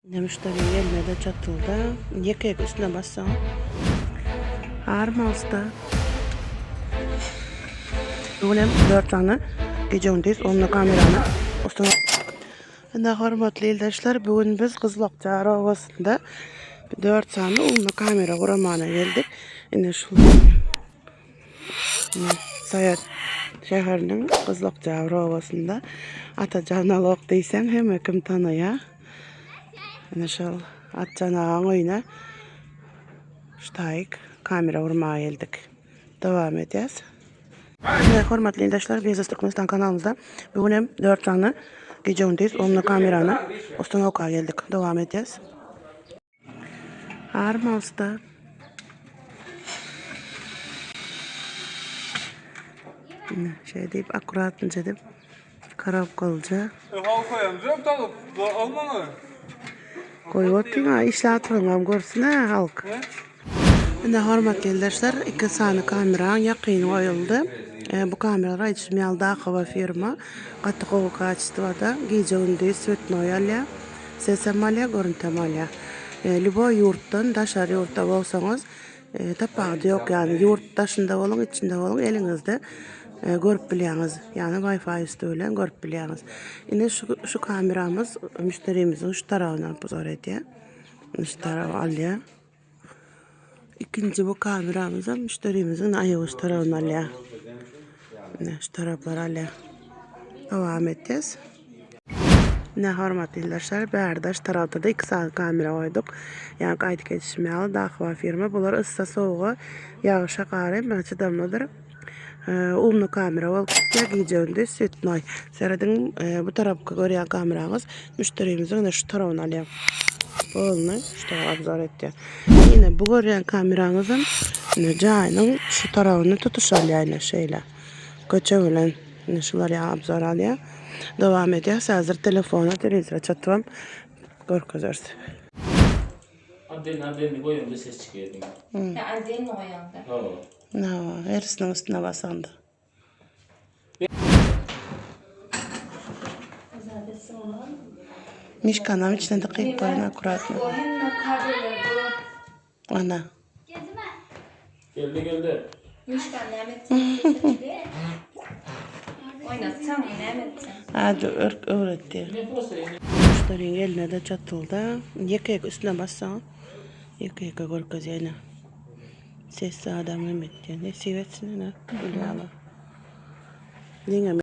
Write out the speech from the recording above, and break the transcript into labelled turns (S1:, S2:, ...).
S1: Ine müşderiň eline-de çatylda. Ýeke-ýeke üstüne bassaň. Armalsda. Bu gün hem 4 sany gije-gündiz only kamerany usta Ine hormatly ildeşler, bu gün biz Gyzlakjar obasynda 4 sany umly kamera guramana geldik. Ine şu Saýat şäheriniň Gyzlakjabr obasynda Atajan Alok diýseň hemme kim tanaýar. Ine şol Atjan agaň öýüne şu taýyk kamera gurmaga geldik. Dowam edýäs. Ine hormatly ildeşler, Biznes Türkmenistan kanalymyzda bu gün hem 4 sany gije-gündiz umly kamerany ustanowka geldik. Dowam edýäs. Armalsda. Şeý diýip akkuratynja edip korobkalyja. Goýup otyň ha işläp oturyňam görsün ha halk. Ine hormatly ildeşler iki sany kameraň ýakyny goýuldy. Bu kameralar aýdyşym ýaly Dahova firma. Gaty gowy kaçestwada gije gündiz svetnoý alýar. Sesem alýar, görüntem alýar. Lýuboý ýurtdan, daşary ýurtda bolsaňyz, tapawudy ýok, ýagny ýurt daşynda boluň, içinde boluň, eliňizde görüp bilýäňiz. Ýagny Wi-Fi üsti bilen görüp bilýäňiz. Indi şu şu kameramyz müşderimiziň şu tarabyny obzor edýär. Şu taraby alýar. Ikinji bu kameramyzam müşderimiziň aýaguç tarabyny alýar. Ine şu taraplary alýar. Dowam etýäs. Ine hormatly ildeşler, bärde şu tarapda-da iki sany kamera goýduk. Ýaňky aýdyp geçişim ýaly Dahua firma. Bular yssa sowuga, ýagyşa gara hemmä çydamlydyr. Umny kamera bolup çykýar, gije-gündiz svetnoý. Serediň, bu tarapky görýän kameraňyz müşderimiziň ine şu tarabyny alýar. Polny şu tarapa obzor etýär. Ine bu görýän kameraňyzam ine jaýynyň şu tarabyny tutuş alýar ine şeýle. Köçe bilen ine şular ýaly obzor alýar. Dowam edýäs häzir telefona, telewizora çatybam görkezeris.
S2: Antenna antenni goýaňda ses çykýar diňe.
S3: Hä antenni goýaňda.
S2: Hawa.
S1: Hawa, hersiniň üstüne basaňda. Mişkanam içine dykyp goýun akkuratno.
S3: O hemme kabeller bu.
S1: Ana.
S2: Geldi geldi.
S3: Mişkan näme etjek? Oýnatsaň näme etjek?
S1: Hadi örk öwretdi.
S2: Ne prosta indi.
S1: Müşderiň eline-de çatylda. Ýeke-ýeke üstüne bassaň, ýeke-ýeke görkezýär ine. Sesli adam hem etýär. Nesip etsin ine, gül ýaly. Diňe.